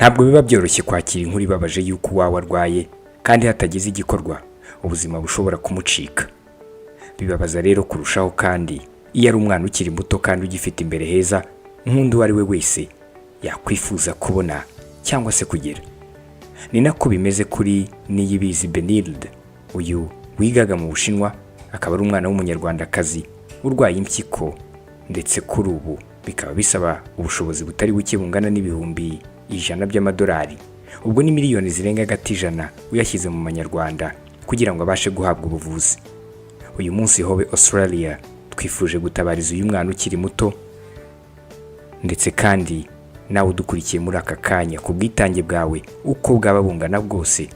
Ntabwo biba byoroshye kwakira inkuru ibabaje y'uko uwawe arwaye kandi hatagize igikorwa ubuzima bushobora kumucika. Bibabaza rero kurushaho kandi iyo ari umwana ukiri muto kandi ugifite imbere heza nk'undi uwo ari we wese yakwifuza kubona cyangwa se kugera. Ni nako bimeze kuri Niyibizi Benilde, uyu wigaga mu Bushinwa, akaba ari umwana w'Umunyarwandakazi urwaye impyiko, ndetse kuri ubu bikaba bisaba ubushobozi butari buke bungana n'100,000 by'amadolari, ubwo ni miliyoni zirenga hagati 100 uyashyize mu manyarwanda, kugira ngo abashe guhabwa ubuvuzi. Uyu munsi Hobe Australia twifuje gutabariza uyu mwana ukiri muto, ndetse kandi nawe udukurikiye muri aka kanya, ku bwitange bwawe uko bwaba bungana bwose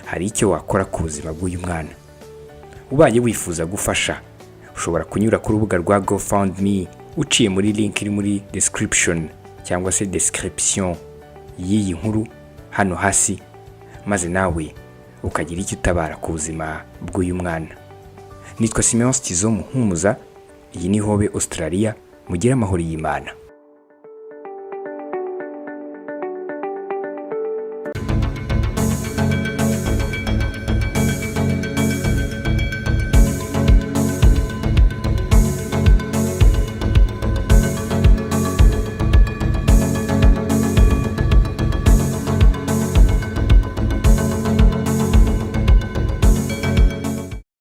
hari icyo wakora ku buzima bw'uyu mwana. Ubaye wifuza gufasha, ushobora kunyura ku rubuga rwa GoFundMe uciye muri link iri muri description cyangwa se description y'iyi nkuru hano hasi, maze nawe ukagira icyo utabara ku buzima bw'uyu mwana. Nitwa Simeon Stizo Muhumuza, iyi ni Hobe Australia. Mugire amahoro y'Imana.